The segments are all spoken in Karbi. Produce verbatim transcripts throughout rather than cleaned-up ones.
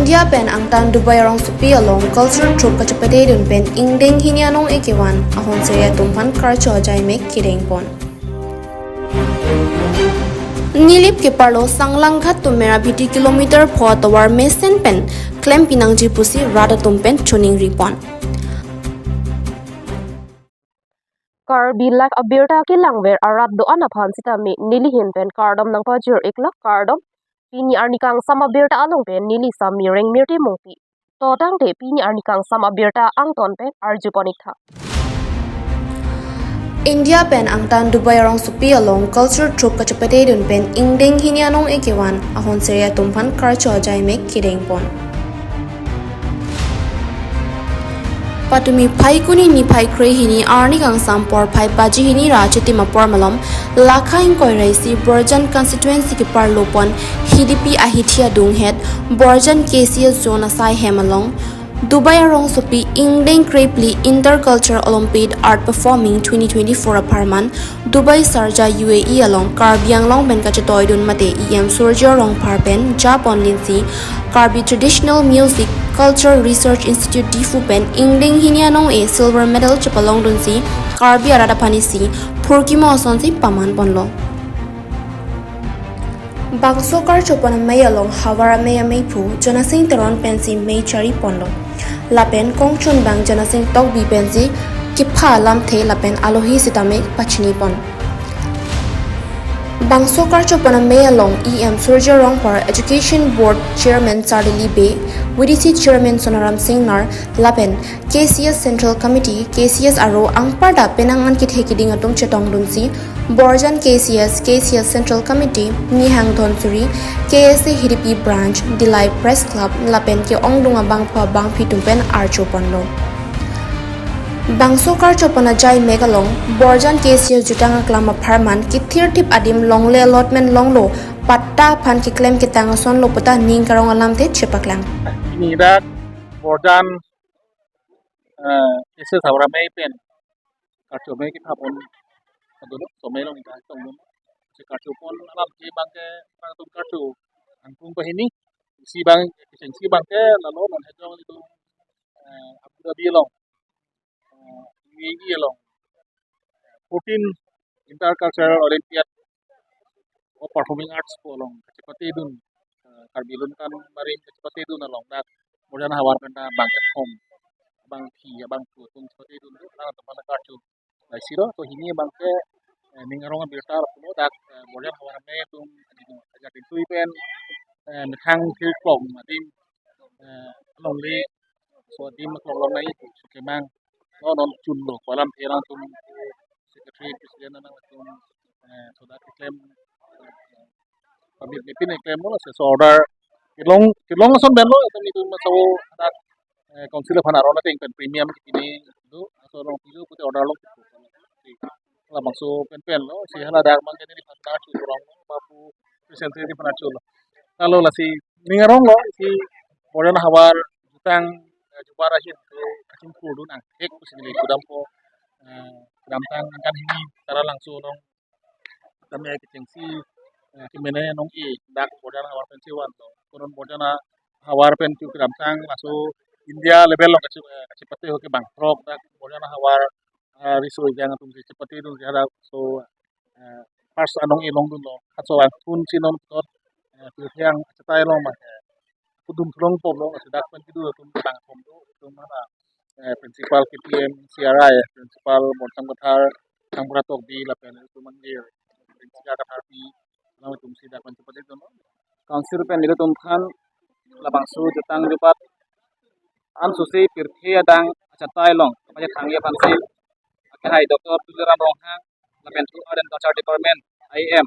India pen angtan Dubai arongsopi along culture troupe kachepatedun pen ingdeng hini anong-e kevan ahon seri atum aphan karcho ajaimek kedengpon. Nilip keparlo Sanglanghat to Merabheti kilometer pho atovar mesen pen klem pinangji pusi rat atum pen choningripon. Karbi lak abirta kelangver arat do-an aphan sitame neli ahin pen kardom nangpajir-iklo, kardom. Pini arni kangsam abirta along pen neli Samireng Mirti Mongpi. To tangte pini arni kangsam abirta angton pen arjupon-iktha. India pen angtan Dubai arongsopi along culture troupe kachepatedun pen ingdeng hini anong-e kevan ahon seri atum aphan karcho ajaimek kedengpon. Patumi Phaikuni niphai kre hini arni kangsam porphai baji hini ra chitim apor malom lakha ingkoi ra isi Borjan constituency keparlopon Hidipi ahithi adunghet Borjan K C S zone asai hem along Dubai arongsopi ingdeng krephli Interculture Olympiad Art Performing twenty twenty-four apharman Dubai Sharjah U A E along Karbi Anglong pen kachetoidun mate E M Surjya Rongphar pen japon linsi Karbi Traditional Music Culture Research Institute Diphu pen ingdeng hini anong-e silver medal chepalongdunsi Karbi arat aphan isi phurkimo asonsi pamanponlo. Bangso karchopon amei along havar amei ameiphu Jonasing Teron pensi mei chariponlo. Lapen kongchunbang Jonasing Tokbi pensi kepha alamthe lapen alohi sitame pachinipon. Bangso karchopon amei along E M Surjya Rongphar, Education Board Chairman Sardili Bey, V D C Chairman Sonaram Singnar, lapen K C S Central Committee, K C S aro anparta penang an kethe kiding atum chetongdunsi Borjan K C S, K C S Central Committee, Nihang Dhonsuri, K S A Hidipi Branch, Dillai Press Club, lapen ke-ongdung abangphu abangphi atum pen archoponlo. Bangso karchopon ajaimek along Borjan K C S jutang aklam apharman kethirthip adim longle allotment longlo patta aphan keklem ketang asonlo puta ning karong alamthe chepaklang. Pini dak Borjan, eh, K C S havar amei pen karcho amei kephapon, adulo somei along ita tongdun. Si karchopon alamthe abangke, abang atum karcho angkung pahini, isi abang, isi abangke lalo non hejong itu, eh, Abu Dhabi along, eh, U A E along, fourteen Intercultural Olympiad of Performing Arts pu along kachepatedun, eh, Karbi Lun Kan Marim kachepatedun along dak Borjan havar pen ta abang kethom, abangphi, abangphu atum chepatedun do, nang teman karcho. Laisi lo, to hini abangke, eh, ning arong abirta lo dak, eh, Borjan havar amei atum ajak ingtui pen, eh, methang thirklong adim, eh, longle, so adim klong long nai, so kemang, lo non chunlo, ko alamthe nangtum secretary, president nangtum, eh, so dak keklem, eh, pamit nipin klemlo, so order, kelong, kelong ason pen lo, itu, itu maso dak, eh, council aphan aron ateng pen premium kepine do, aso rong pido pute order lo. Labangso penpen lo, si hala dak abangke neli phan karcho rong, bapu present neli phan karcho lo. Lalo lasi ning arong lo, si Borjan havar jutang, eh, jubar ahin ke kachingthurdun angthek pusi neli kedampo, eh, kedamtang angkan hini Taralangso along tame kechengsi, eh, kemene anong-e dak Borjan havar pensi vanlo. Konon Borjan havar pen chu kedamtang laso India level along kachi, eh, kachepate ho ke bangthrok dak Borjan havar, eh, riso ejang atum si chepatedun si hadak so, eh, first anong-e longdunlo. Halaso angthun si non puthot, eh, pirthe achatai along ma, eh, kudum thulong pom lo, laso dak pen kedo atum bang pom do, atum mana, eh, principal K P M C R I, principal Bonsam Kathar, Thangpura Tokbi, lapen atum manglir, principal Kathar pi, along atum si dak pen chepatedunlo. Council pen nelitum aphan labangso jutang jubat anso si pirthe adang achatai along, kapaje thangji aphansi, akehai Doctor Tuliram Ronghang, lapen Art and Culture Department, I M,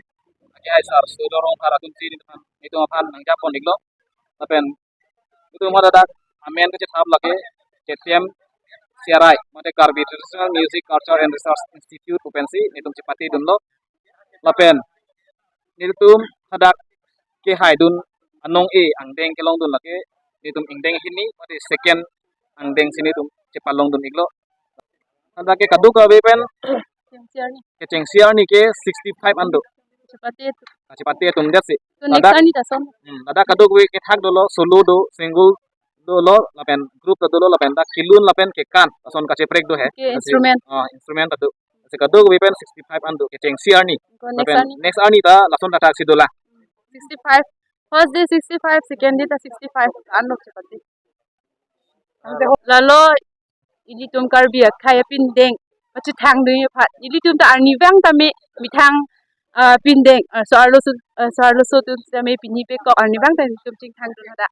akehai Sir Sudor Rongphar atum si nelitum aphan, nelitum aphan nangjapon-iklo, lapen itum hadak amen kachethap lake K T M C R I, mate Karbi Traditional Music Culture and Research Institute pu pensi nelitum chepatedunlo. Lapen nelitum hadak kehaidun anong-e angdeng kelongdun lake nelitum ingdeng hini mate second angdeng si nelitum chepalongdun-iklo. Hadak ke kadokave pen kechengsi arni ke sixty-five an do. Chepate kachepate atum det si. To next Ladak arni ta son. Hmm, ladak kadokave kethak dolo, solo do, single dolo, lapen group ta dolo, lapen dak kelun lapen kekan ason kacheprek do he. Okay, Lasi, instrument. Ah, instrument ta do. Lasi kadokave pen sixty-five an do, kechengsi arni. Ko next Lapen arni. Next arni ta lason ta thaksi dolang. Sixty-five. First day sixty-five, second day ta sixty-five. An lo chepate. Lalo ilitum Karbi akhei apindeng pachethang dun aphan ilitum ta arnivang tame methang, ah, pindeng, ah, so-arloso, ah, so-arloso atum tame pini pekok arnivang tame ilitum chingthang dun hadak.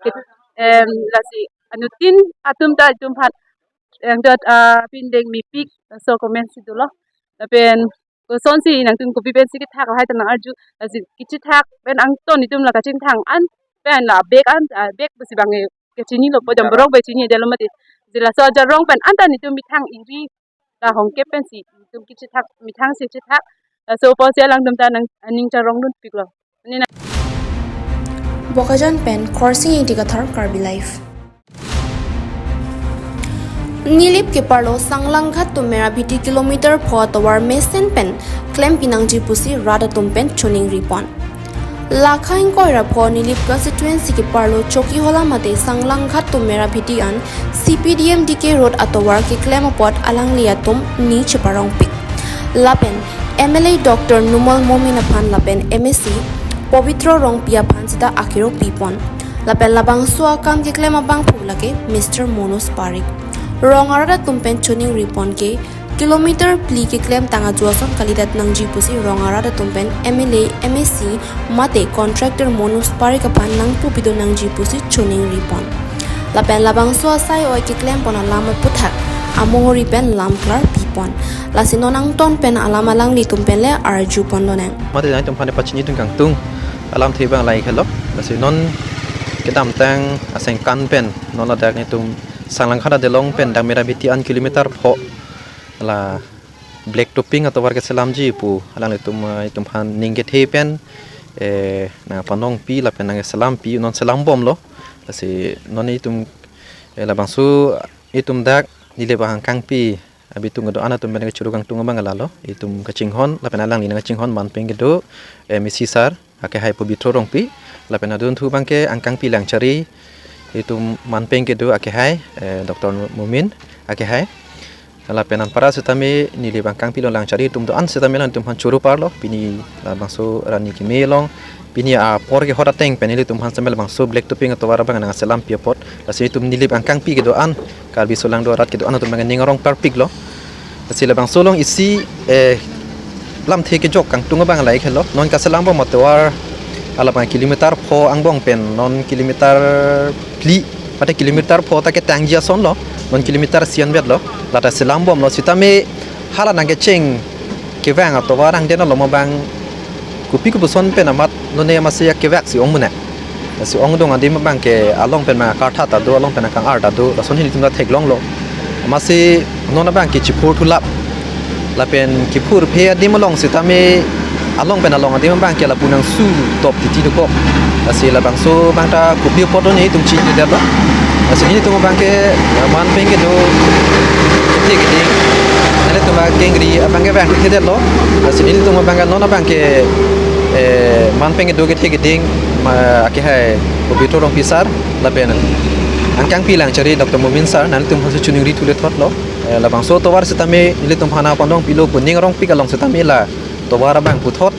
Kit-, em, lasi anuttin atum ta ilitum aphan, em, dot, ah, pindeng mepik, ah, so komensi dolo. Lapen kosonsi nangtum kopi pensi kethak lahai ta nang-arju, lasi kachethak pen angton itum la kachingthang an pen la bag an, ah, bag pusi bang e kachinilo, pojam Jarong. Borok bai chini delo mati. Jila so jarong pen anta nitum methang iri la hongke pensi itum kachethak, methangsi chethak. Laso pusi alangtum ta nang aning charong dunpiklo. Ani na- Bokajan pen Khorsing Ingti Kathar, Karbi Live. Nilip keparlo Sanglanghat to Merabheti kilometer pho atovar mesen pen klem pinangji pusi rat atum pen choningri pon. Lakha ingkoi ra pho Nilip constituency keparlo Chokihola mate Sanglanghat to Merabheti an C P D M D K road atovar keklem apot alangli atum ni cheparongpik. Lapen M L A Doctor Numal Momin aphan lapen M A C Pobitro Rongpi aphan sita akero pipon. Lapen labangso akam keklem abangphu lake Mister Manoj Parikh. Rong arat atum pen choningri pon ke kilometer phli keklem tang aju ason kalidet nangji pusi rong arat atum pen M L A, M A C mate contractor Manoj Parikh aphan nangpu pidun nangji pusi choningri pon. Lapen labangso asai oi keklem pon alam aputhak amohori pen lam klar pipon. Lasi non angton pen alam alanglitum pen le arju ponlonang. Mate nangtum aphan pachini dun kangtung alamthe abang lahai helo. Lasi non kedamtang asengkan pen non ladak netum Sanglanghat adelong pen dak Merabheti an kilometer pho la black topping atovar keselamji pu alanglitum, eh, itum aphan ning kethe pen, eh, nangpanongpi lapen nangselampi, non selambomlo. Lasi non itum, eh, labangso itum dak Nilip angkangpi abitung kedo-an atum pen kechoro kangtung abang lalo. Itum kachinghon lapen alangli nangchinghon manpeng kedo, eh, M A C sir akehai Pobitro Rongpi, lapen adunthu abangke angkangpi Langchari, itum manpeng kedo akehai, eh, Doctor Momin akehai. Lapen anpara sitame Nilip angkangpi along Langchari atum do-an sitame alangtum aphan choro parlo, pini labangso arni keme along, pini apor kehot ateng pen ilitum aphan sitame labangso black topping atovar abang nangselampi apot. Lasi itum Nilip angkangpi kedo-an, Karbi solangdo arat kedo-an atum abang ning arong parpiklo. Lasi labangso along isi, eh, lamthe kejok kangtung abang lahai helo. Non kaselambom atovar alabang kilometer pho angbong pen non kilometer phli, mate kilometer pho ta ketangji asonlo, non kilometer isi anvetlo. Lata selambomlo sitame hala nangkecheng kevang atovar angdeng along abang kopi kopuson pen amat lone amatsi akevak si ong mene. Si ongdung adim abangke along pen ma kartha ta do, along pen akang-ar ta do, lason hini tum ta theklonglo. Amatsi non abangke chiphur thulap. Lapen kiphur phe adim along sitame along pen along adim abangke lapu nangsu top titi dokok. Lasi labangso abang ta kopi apot do netum chinidetlo. Lasi netum abangke, eh, manpeng kedo kethe keding. Netum akengri abangke abang kethedetlo. Lasi netum abangke non abangke, eh, manpeng kedo kethe keding ma akehai Pobitro Rongpi sir lapen angkangpi Langchari Doctor Momin sir, netum aphansi choningri thule thotlo. Eh, labangso atovar sitame netum aphan nangpanongpilo pu ning arongpik along sitame la atovar abang puthot,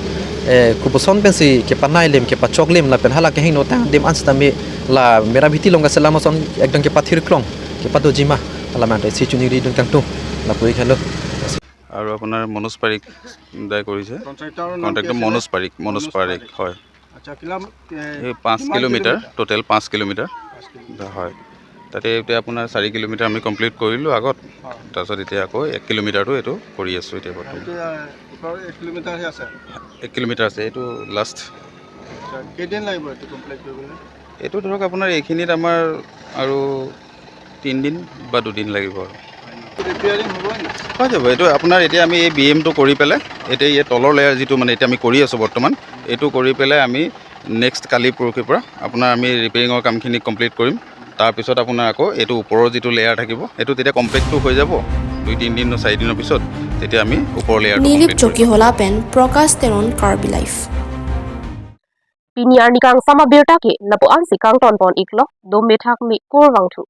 eh, kopuson pensi kepanai lim, kepachok lim, lapen hala kehingno tang adim an sitame la Merabheti along kaselam ason ekdom kepathir klong, kepadoji ma, alam anta isi choningri dun kangtung, lapu-ik helo. আৰু আপোনাৰ মনোজ পাৰিক দাই কৰিছে। কণ্ট্ৰেক্টৰৰ নাম কি কণ্ট্ৰেক্টৰ আছিলে? মনোজ পাৰিক, মনোজ মনোজ পাৰিক, পাৰিক। হয়। আচ্ছা, কিমান, এ, এই পাঁচ কিমান কিলোমিটাৰ, কিলোমিটাৰ? টোটেল পাঁচ কিলোমিটাৰ। পাঁচ কিলোমিটাৰ। হয়। তাতে এতিয়া আপোনাৰ চাৰি কিলোমিটাৰ আমি কমপ্লিট কৰিলোঁ আগত। হয়। তাৰপিছত এতিয়া আকৌ এক কিলোমিটাৰটো এইটো কৰি আছোঁ এতিয়া বৰ্তমান। এতিয়া ওপৰত এক কিলোমিটাৰহে আছে? এক কিলোমিটাৰ আছে, এইটো লাষ্ট। আচ্ছা, কেইদিন লাগিব এইটো কমপ্লিট কৰিবলৈ? এইটো ধৰক আপোনাৰ এইখিনিত আমাৰ আৰু তিনিদিন বা দুদিন লাগিব আৰু। ৰিপেয়াৰিং হ'ব নেকি? হৈ যাব, এইটো আপোনাৰ এতিয়া আমি এই বি এমটো কৰি পেলাই, এতিয়া এই তলৰ লেয়াৰ যিটো মানে এতিয়া আমি কৰি আছোঁ বৰ্তমান, এইটো কৰি পেলাই আমি নেক্সট কালি পৰহিৰ পৰা আপোনাৰ আমি ৰিপেয়াৰিঙৰ কামখিনি কমপ্লিট কৰিম। তাৰপিছত আপোনাৰ আকৌ এইটো ওপৰৰ যিটো লেয়াৰ থাকিব, এইটো তেতিয়া কমপ্লিটটো হৈ যাব দুই তিনিদিন, চাৰিদিনৰ পিছত, তেতিয়া আমি ওপৰৰ লেয়াৰটো নীলিপ কমপ্লিট কৰিম। চকিহোলা পেন Prakash Teron, Karbi live. Pini arni kangsam abirta ke lapu-ansi kangton pon iklo, dome thakme kurvangthu.